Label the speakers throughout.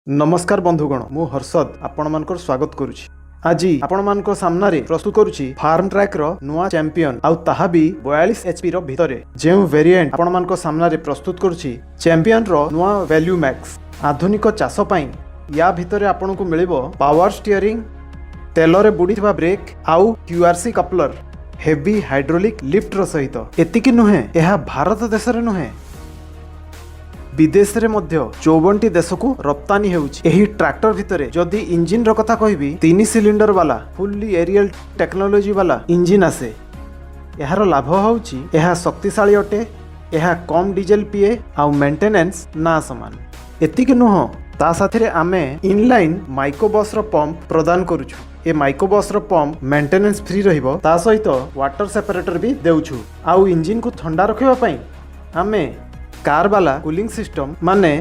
Speaker 1: ନମସ୍କାର ବନ୍ଧୁଗଣ, ମୁଁ ହର୍ଷଦ ଆପଣମାନଙ୍କର ସ୍ୱାଗତ କରୁଛି। ଆଜି ଆପଣମାନଙ୍କ ସାମ୍ନାରେ ପ୍ରସ୍ତୁତ କରୁଛି ଫାର୍ମ ଟ୍ରାକ୍ର ନୂଆ ଚାମ୍ପିୟନ, ଆଉ ତାହା ବି 42 ଏଚପି ର ଭିତରେ। ଯେଉଁ ଭେରିଏଣ୍ଟ ଆପଣମାନଙ୍କ ସାମ୍ନାରେ ପ୍ରସ୍ତୁତ କରୁଛି, ଚାମ୍ପିୟନର ନୂଆ ଭ୍ୟାଲ୍ୟୁ ମ୍ୟାକ୍ସ। ଆଧୁନିକ ଚାଷ ପାଇଁ ୟା ଭିତରେ ଆପଣଙ୍କୁ ମିଳିବ ପାୱାର ଷ୍ଟିୟରିଂ, ତେଲରେ ବୁଡ଼ିଥିବା ବ୍ରେକ୍ ଆଉ କ୍ୟୁଆରସି କପଲର, ହେଭି ହାଇଡ୍ରୋଲିକ୍ ଲିଫ୍ଟର ସହିତ। ଏତିକି ନୁହେଁ, ଏହା ଭାରତ ଦେଶରେ ନୁହେଁ, ବିଦେଶରେ ମଧ୍ୟ 54ଟି ଦେଶକୁ ରପ୍ତାନୀ ହେଉଛି। ଏହି ଟ୍ରାକ୍ଟର ଭିତରେ ଯଦି ଇଞ୍ଜିନର କଥା କହିବି, ତିନି ସିଲିଣ୍ଡର ବାଲା ଫୁଲ୍ଲି ଏରିଏଲ ଟେକ୍ନୋଲୋଜି ବାଲା ଇଞ୍ଜିନ ଆସେ। ଏହାର ଲାଭ ହେଉଛି, ଏହା ଶକ୍ତିଶାଳୀ ଅଟେ, ଏହା କମ୍ ଡିଜେଲ ପିଏ ଆଉ ମେଣ୍ଟେନାନ୍ସ ନା ସମାନ। ଏତିକି ନୁହଁ, ତା ସାଥିରେ ଆମେ ଇନଲାଇନ୍ ମାଇକ୍ରୋ ବସ୍ର ପମ୍ପ ପ୍ରଦାନ କରୁଛୁ। ଏ ମାଇକ୍ରୋ ବସ୍ର ପମ୍ପ ମେଣ୍ଟେନାନ୍ସ ଫ୍ରି ରହିବ। ତା ସହିତ ୱାଟର ସେପାରେଟର ବି ଦେଉଛୁ। ଆଉ ଇଞ୍ଜିନକୁ ଥଣ୍ଡା ରଖିବା ପାଇଁ ଆମେ କାର୍ ବାଲା କୁଲିଂ ସିଷ୍ଟମ, ମାନେ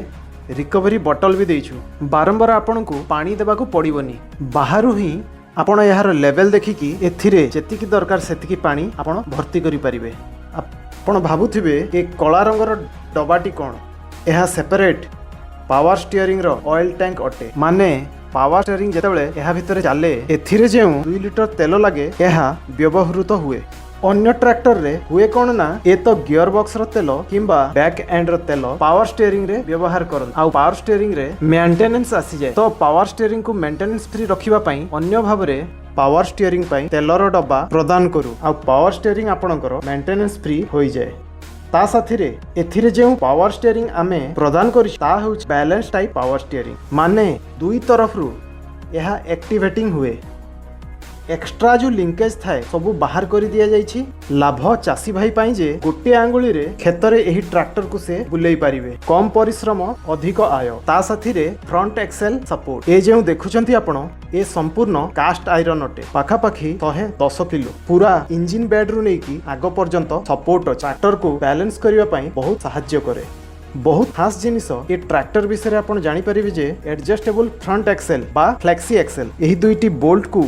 Speaker 1: ରିକଭରି ବଟଲ ବି ଦେଇଛୁ। ବାରମ୍ବାର ଆପଣଙ୍କୁ ପାଣି ଦେବାକୁ ପଡ଼ିବନି। ବାହାରୁ ହିଁ ଆପଣ ଏହାର ଲେଭେଲ ଦେଖିକି ଏଥିରେ ଯେତିକି ଦରକାର ସେତିକି ପାଣି ଆପଣ ଭର୍ତ୍ତି କରିପାରିବେ। ଆପଣ ଭାବୁଥିବେ ଏ କଳା ରଙ୍ଗର ଡବାଟି କ'ଣ? ଏହା ସେପାରେଟ୍ ପାୱାର ଷ୍ଟିୟରିଂର ଅଏଲ୍ ଟ୍ୟାଙ୍କ ଅଟେ। ମାନେ ପାୱାର ଷ୍ଟିୟରିଂ ଯେତେବେଳେ ଏହା ଭିତରେ ଚାଲେ, ଏଥିରେ ଯେଉଁ 2 ଲିଟର ତେଲ ଲାଗେ, ଏହା ବ୍ୟବହୃତ ହୁଏ। ଅନ୍ୟ ଟ୍ରାକ୍ଟରରେ ହୁଏ କ'ଣ ନା, ଏ ତ ଗିୟର ବକ୍ସର ତେଲ କିମ୍ବା ବ୍ୟାକ୍ ଏଣ୍ଡର ତେଲ ପାୱାର ଷ୍ଟିୟରିଂରେ ବ୍ୟବହାର କରନ୍ତି ଆଉ ପାୱାର ଷ୍ଟିୟରିଂରେ ମେଣ୍ଟେନାନ୍ସ ଆସିଯାଏ। ତ ପାୱାର ଷ୍ଟିୟରିଂକୁ ମେଣ୍ଟେନାନ୍ସ ଫ୍ରି ରଖିବା ପାଇଁ ଅନ୍ୟ ଭାବରେ ପାୱାର ଷ୍ଟିୟରିଂ ପାଇଁ ତେଲର ଡବା ପ୍ରଦାନ କରୁ ଆଉ ପାୱାର ଷ୍ଟିୟରିଂ ଆପଣଙ୍କର ମେଣ୍ଟେନାନ୍ସ ଫ୍ରି ହୋଇଯାଏ। ତା ସାଥିରେ ଏଥିରେ ଯେଉଁ ପାୱାର ଷ୍ଟିୟରିଂ ଆମେ ପ୍ରଦାନ କରିଛୁ, ତାହା ହେଉଛି ବାଲାନ୍ସ ଟାଇପ୍ ପାୱାର ଷ୍ଟିୟରିଂ। ମାନେ ଦୁଇ ତରଫରୁ ଏହା ଆକ୍ଟିଭେଟିଂ ହୁଏ। ଏକ୍ସଟ୍ରା ଯେଉଁ ଲିଙ୍କେଜ ଥାଏ, ସବୁ ବାହାର କରି ଦିଆଯାଇଛି। ଲାଭ ଚାଷୀ ଭାଇ ପାଇଁ ଯେ ଗୋଟିଏ ଆଙ୍ଗୁଳିରେ କ୍ଷେତରେ ଏହି ଟ୍ରାକ୍ଟରକୁ ସେ ବୁଲେଇ ପାରିବେ। କମ୍ ପରିଶ୍ରମ, ଅଧିକ ଆୟ। ତା ସାଥିରେ ଫ୍ରଣ୍ଟ ଏକ୍ସେଲ ସପୋର୍ଟ। ଏ ଯେଉଁ ଦେଖୁଛନ୍ତି ଆପଣ, ଏ ସମ୍ପୂର୍ଣ୍ଣ କାଷ୍ଟ ଆଇରନ୍ ଅଟେ। ପାଖାପାଖି 110 କିଲୋ ପୁରା ଇଞ୍ଜିନ ବେଡ୍ରୁ ନେଇକି ଆଗ ପର୍ଯ୍ୟନ୍ତ ସପୋର୍ଟ ଅଛି। ଟ୍ରାକ୍ଟରକୁ ବାଲାନ୍ସ କରିବା ପାଇଁ ବହୁତ ସାହାଯ୍ୟ କରେ। ବହୁତ ଖାସ୍ ଜିନିଷ ଏ ଟ୍ରାକ୍ଟର ବିଷୟରେ ଆପଣ ଜାଣିପାରିବେ ଯେ ଆଡଜଷ୍ଟେବଲ ଫ୍ରଣ୍ଟ ଏକ୍ସେଲ ବା ଫ୍ଲେକ୍ସି ଏକ୍ସେଲ, ଏହି ଦୁଇଟି ବୋଲ୍ଟକୁ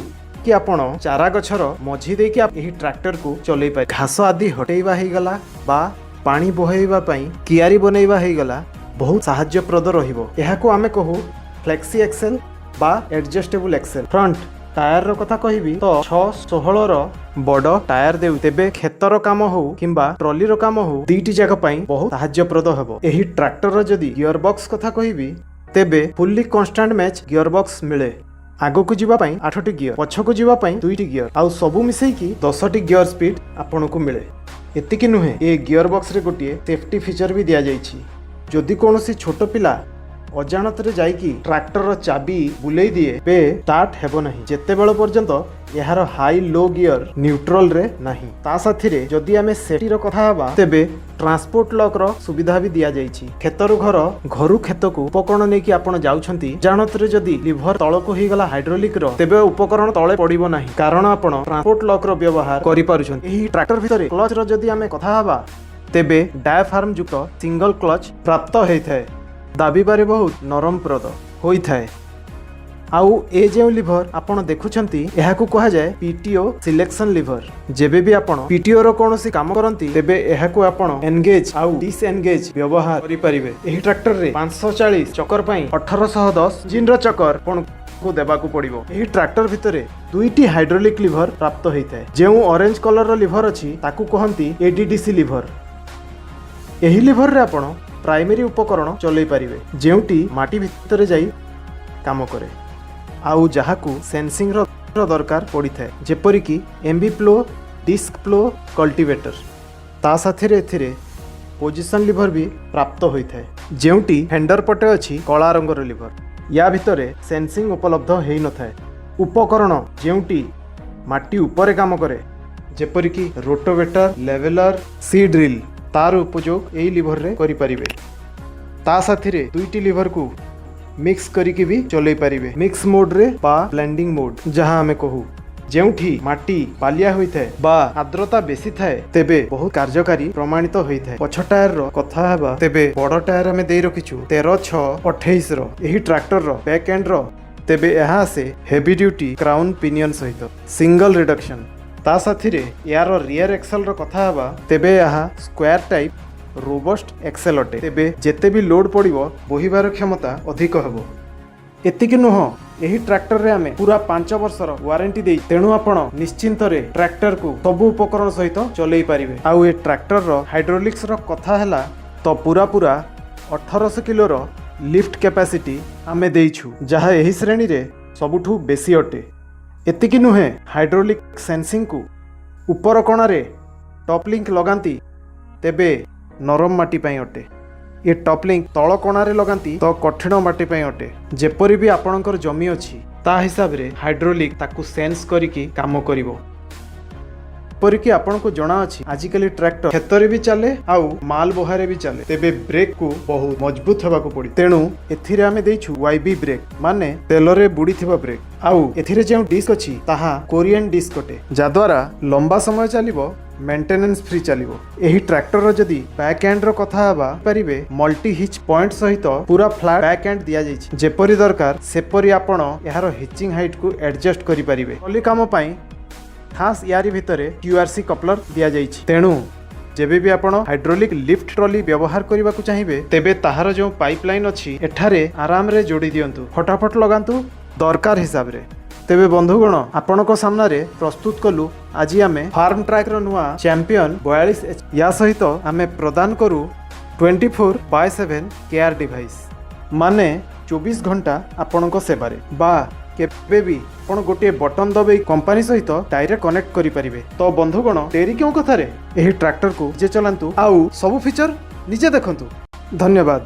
Speaker 1: କି ଆପଣ ଚାରା ଗଛର ମଝି ଦେଇକି ଏହି ଟ୍ରାକ୍ଟରକୁ ଚଲେଇ ପାରିବେ। ଘାସ ଆଦି ହଟେଇବା ହେଇଗଲା ବା ପାଣି ବୋହେଇବା ପାଇଁ କିଆରି ବନେଇବା ହେଇଗଲା, ବହୁତ ସାହାଯ୍ୟପ୍ରଦ ରହିବ। ଏହାକୁ ଆମେ କହୁ ଫ୍ଲେକ୍ସି ଏକ୍ସେଲ ବା ଆଡଜଷ୍ଟେବଲ ଏକ୍ସେଲ। ଫ୍ରଣ୍ଟ ଟାୟାରର କଥା କହିବି ତ 6 16ର ବଡ଼ ଟାୟାର ଦେଉ। ତେବେ କ୍ଷେତର କାମ ହଉ କିମ୍ବା ଟ୍ରଲିର କାମ ହଉ, ଦୁଇଟି ଯାକ ପାଇଁ ବହୁତ ସାହାଯ୍ୟପ୍ରଦ ହେବ। ଏହି ଟ୍ରାକ୍ଟରର ଯଦି ଗିୟର ବକ୍ସ କଥା କହିବି, ତେବେ ଫୁଲ୍ଲି କନଷ୍ଟାଣ୍ଟ ମ୍ୟାଚ୍ ଗିୟର ବକ୍ସ ମିଳେ। ଆଗକୁ ଯିବା ପାଇଁ ଆଠଟି ଗିୟର, ପଛକୁ ଯିବା ପାଇଁ ଦୁଇଟି ଗିୟର ଆଉ ସବୁ ମିଶେଇକି 10ଟି ଗିୟର ସ୍ପିଡ୍ ଆପଣଙ୍କୁ ମିଳେ। ଏତିକି ନୁହେଁ, ଏ ଗିୟର ବକ୍ସରେ ଗୋଟିଏ ସେଫ୍ଟି ଫିଚର ବି ଦିଆଯାଇଛି। ଯଦି କୌଣସି ଛୋଟ ପିଲା ଅଜାଣତରେ ଯାଇକି ଟ୍ରାକ୍ଟରର ଚାବି ବୁଲେଇ ଦିଏ, ବେ ଷ୍ଟାର୍ଟ ହେବ ନାହିଁ, ଯେତେବେଳ ପର୍ଯ୍ୟନ୍ତ ଏହାର ହାଇ ଲୋ ଗିୟର ନ୍ୟୁଟ୍ରାଲରେ ନାହିଁ। ତା ସାଥିରେ ଯଦି ଆମେ ସେଫ୍ଟିର କଥା ହେବା, ତେବେ ଟ୍ରାନ୍ସପୋର୍ଟ ଲକ୍ର ସୁବିଧା ବି ଦିଆଯାଇଛି। କ୍ଷେତରୁ ଘର, ଘରୁ କ୍ଷେତକୁ ଉପକରଣ ନେଇକି ଆପଣ ଯାଉଛନ୍ତି, ଜାଣତରେ ଯଦି ଲିଭର ତଳକୁ ହେଇଗଲା ହାଇଡ୍ରୋଲିକର, ତେବେ ଉପକରଣ ତଳେ ପଡ଼ିବ ନାହିଁ, କାରଣ ଆପଣ ଟ୍ରାନ୍ସପୋର୍ଟ ଲକ୍ର ବ୍ୟବହାର କରିପାରୁଛନ୍ତି। ଏହି ଟ୍ରାକ୍ଟର ଭିତରେ କ୍ଲଚର ଯଦି ଆମେ କଥା ହେବା, ତେବେ ଡାୟାଫ୍ରାମ ଯୁକ୍ତ ସିଙ୍ଗଲ କ୍ଲଚ୍ ପ୍ରାପ୍ତ ହେଇଥାଏ। ଦାବିବାରେ ବହୁତ ନରମପ୍ରଦ ହୋଇଥାଏ। ଆଉ ଏ ଯେଉଁ ଲିଭର ଆପଣ ଦେଖୁଛନ୍ତି, ଏହାକୁ କୁହାଯାଏ ପିଟିଓ ସିଲେକ୍ସନ ଲିଭର। ଯେବେ ବି ଆପଣ ପିଟିଓ ର କୌଣସି କାମ କରନ୍ତି, ତେବେ ଏହାକୁ ଆପଣ ଏନଗେଜ ଆଉ ଡିସଏନଗେଜ ବ୍ୟବହାର କରିପାରିବେ। ଏହି ଟ୍ରାକ୍ଟରରେ 540 ଚକର ପାଇଁ 1810 ଇଞ୍ଜିନର ଚକର ଆପଣଙ୍କୁ ଦେବାକୁ ପଡ଼ିବ। ଏହି ଟ୍ରାକ୍ଟର ଭିତରେ ଦୁଇଟି ହାଇଡ୍ରୋଲିକ ଲିଭର ପ୍ରାପ୍ତ ହୋଇଥାଏ। ଯେଉଁ ଅରେଞ୍ଜ କଲରର ଲିଭର ଅଛି, ତାକୁ କୁହନ୍ତି ଏଡିଡିସି ଲିଭର। ଏହି ଲିଭରରେ ଆପଣ ପ୍ରାଇମେରୀ ଉପକରଣ ଚଲେଇ ପାରିବେ, ଯେଉଁଟି ମାଟି ଭିତରେ ଯାଇ କାମ କରେ ଆଉ ଯାହାକୁ ସେନ୍ସିଂର ଦରକାର ପଡ଼ିଥାଏ, ଯେପରିକି ଏମ୍ବି ପ୍ଲୋ, ଡିସ୍କ ପ୍ଲୋ, କଲ୍ଟିଭେଟର। ତା ସାଥିରେ ଏଥିରେ ପୋଜିସନ୍ ଲିଭର ବି ପ୍ରାପ୍ତ ହୋଇଥାଏ। ଯେଉଁଟି ଫେଣ୍ଡର ପଟେ ଅଛି କଳା ରଙ୍ଗର ଲିଭର, ୟା ଭିତରେ ସେନ୍ସିଂ ଉପଲବ୍ଧ ହେଇନଥାଏ। ଉପକରଣ ଯେଉଁଟି ମାଟି ଉପରେ କାମ କରେ, ଯେପରିକି ରୋଟୋଭେଟର, ଲେଭେଲର, ସି ଡ୍ରିଲ୍, ତାର ଉପଯୋଗ ଏଇ ଲିଭରରେ କରିପାରିବେ। ତା ସାଥିରେ ଦୁଇଟି ଲିଭରକୁ ମିକ୍ସ କରିକି ବି ଚଲେଇ ପାରିବେ, ମିକ୍ସ ମୋଡରେ ବା ବ୍ଲେଣ୍ଡିଂ ମୋଡ ଯାହା ଆମେ କହୁ। ଯେଉଁଠି ମାଟି ବାଲିଆ ହୋଇଥାଏ ବା ଆର୍ଦ୍ରତା ବେଶୀ ଥାଏ, ତେବେ ବହୁତ କାର୍ଯ୍ୟକାରୀ ପ୍ରମାଣିତ ହୋଇଥାଏ। ପଛ ଟାୟାରର କଥା ହେବା, ତେବେ ବଡ଼ ଟାୟାର ଆମେ ଦେଇ ରଖିଛୁ 13 6 28ର। ଏହି ଟ୍ରାକ୍ଟରର ବ୍ୟାକ୍ ଏଣ୍ଡର, ତେବେ ଏହା ଆସେ ହେଭି ଡ୍ୟୁଟି କ୍ରାଉନ୍ ପିନିୟନ ସହିତ ସିଙ୍ଗଲ ରିଡକ୍ସନ। ତା ସାଥିରେ ଏହାର ରିୟର ଏକ୍ସେଲର କଥା ହେବା, ତେବେ ଏହା ସ୍କୋୟାର ଟାଇପ୍ ରୋବଷ୍ଟ ଏକ୍ସେଲ ଅଟେ। ତେବେ ଯେତେ ବି ଲୋଡ୍ ପଡ଼ିବ, ବୋହିବାର କ୍ଷମତା ଅଧିକ ହେବ। ଏତିକି ନୁହଁ, ଏହି ଟ୍ରାକ୍ଟରରେ ଆମେ ପୁରା 5 ବର୍ଷର ୱାରେଣ୍ଟି ଦେଇ, ତେଣୁ ଆପଣ ନିଶ୍ଚିନ୍ତରେ ଟ୍ରାକ୍ଟରକୁ ସବୁ ଉପକରଣ ସହିତ ଚଲେଇ ପାରିବେ। ଆଉ ଏ ଟ୍ରାକ୍ଟରର ହାଇଡ୍ରୋଲିକ୍ସର କଥା ହେଲା ତ ପୁରା ପୁରା 1800 କିଲୋର ଲିଫ୍ଟ କ୍ୟାପାସିଟି ଆମେ ଦେଇଛୁ, ଯାହା ଏହି ଶ୍ରେଣୀରେ ସବୁଠୁ ବେଶୀ ଅଟେ। ଏତିକି ନୁହେଁ, ହାଇଡ୍ରୋଲିକ୍ ସେନ୍ସିଂକୁ ଉପର କଣାରେ ଟପ୍ ଲିଙ୍କ ଲଗାନ୍ତି ତେବେ ନରମ ମାଟି ପାଇଁ ଅଟେ। ଏ ଟପ୍ ଲିଙ୍କ ତଳ କଣାରେ ଲଗାନ୍ତି ତ କଠିନ ମାଟି ପାଇଁ ଅଟେ। ଯେପରି ବି ଆପଣଙ୍କର ଜମି ଅଛି, ତା ହିସାବରେ ହାଇଡ୍ରୋଲିକ୍ ତାକୁ ସେନ୍ସ କରିକି କାମ କରିବ। ଯେପରିକି ଆପଣଙ୍କୁ ଜଣାଅଛି, ଆଜିକାଲି ଟ୍ରାକ୍ଟର କ୍ଷେତରେ ବି ଚାଲେ ଆଉ ମାଲ ବୋହାରେ ବି ଚାଲେ। ତେବେ ବ୍ରେକ୍କୁ ବହୁତ ମଜବୁତ ହେବାକୁ ପଡ଼ିବ। ତେଣୁ ଏଥିରେ ଆମେ ଦେଇଛୁ ୱାଇବି ବ୍ରେକ୍, ମାନେ ତେଲରେ ବୁଡ଼ିଥିବା ବ୍ରେକ୍। ଆଉ ଏଥିରେ ଯେଉଁ ଡିସ୍କ ଅଛି, ତାହା କୋରିଆନ ଡିସ୍କ ଅଟେ, ଯାଦ୍ୱାରା ଲମ୍ବା ସମୟ ଚାଲିବ, ମେଣ୍ଟେନାନ୍ସ ଫ୍ରି ଚାଲିବ। ଏହି ଟ୍ରାକ୍ଟରର ଯଦି ବ୍ୟାକ୍ ଏଣ୍ଡର କଥା ହେବା ପାରିବେ, ମଲ୍ଟି ହିଚ୍ ପଏଣ୍ଟ ସହିତ ପୁରା ଫ୍ଲାଟ୍ ବ୍ୟାକ୍ ଏଣ୍ଡ ଦିଆଯାଇଛି। ଯେପରି ଦରକାର ସେପରି ଆପଣ ଏହାର ହିଚିଂ ହାଇଟ୍କୁ ଆଡଜଷ୍ଟ କରିପାରିବେ। ଟ୍ରଲି କାମ ପାଇଁ ଖାସ୍ ୟାରି ଭିତରେ କ୍ୟୁଆରସି କପଲର ଦିଆଯାଇଛି। ତେଣୁ ଯେବେ ବି ଆପଣ ହାଇଡ୍ରୋଲିକ୍ ଲିଫ୍ଟ ଟ୍ରଲି ବ୍ୟବହାର କରିବାକୁ ଚାହିଁବେ, ତେବେ ତାହାର ଯେଉଁ ପାଇପ୍ ଲାଇନ୍ ଅଛି, ଏଠାରେ ଆରାମରେ ଯୋଡ଼ି ଦିଅନ୍ତୁ, ଫଟାଫଟ ଲଗାନ୍ତୁ ଦରକାର ହିସାବରେ। ତେବେ ବନ୍ଧୁଗଣ, ଆପଣଙ୍କ ସାମ୍ନାରେ ପ୍ରସ୍ତୁତ କଲୁ ଆଜି ଆମେ ଫାର୍ମ ଟ୍ରାକ୍ର ନୂଆ ଚାମ୍ପିୟନ 42 ଏଚ୍। ୟା ସହିତ ଆମେ ପ୍ରଦାନ କରୁ 24/7 କେୟାର ଡିଭାଇସ୍, ମାନେ 24 ଘଣ୍ଟା ଆପଣଙ୍କ ସେବାରେ ବା କେବେ ବି ଆପଣ ଗୋଟିଏ ବଟନ୍ ଦବେଇ କମ୍ପାନୀ ସହିତ ଡାଇରେକ୍ଟ କନେକ୍ଟ କରିପାରିବେ। ତ ବନ୍ଧୁଗଣ, ଡେରି କେଉଁ କଥାରେ? ଏହି ଟ୍ରାକ୍ଟରକୁ ନିଜେ ଚଲାନ୍ତୁ ଆଉ ସବୁ ଫିଚର ନିଜେ ଦେଖନ୍ତୁ। ଧନ୍ୟବାଦ।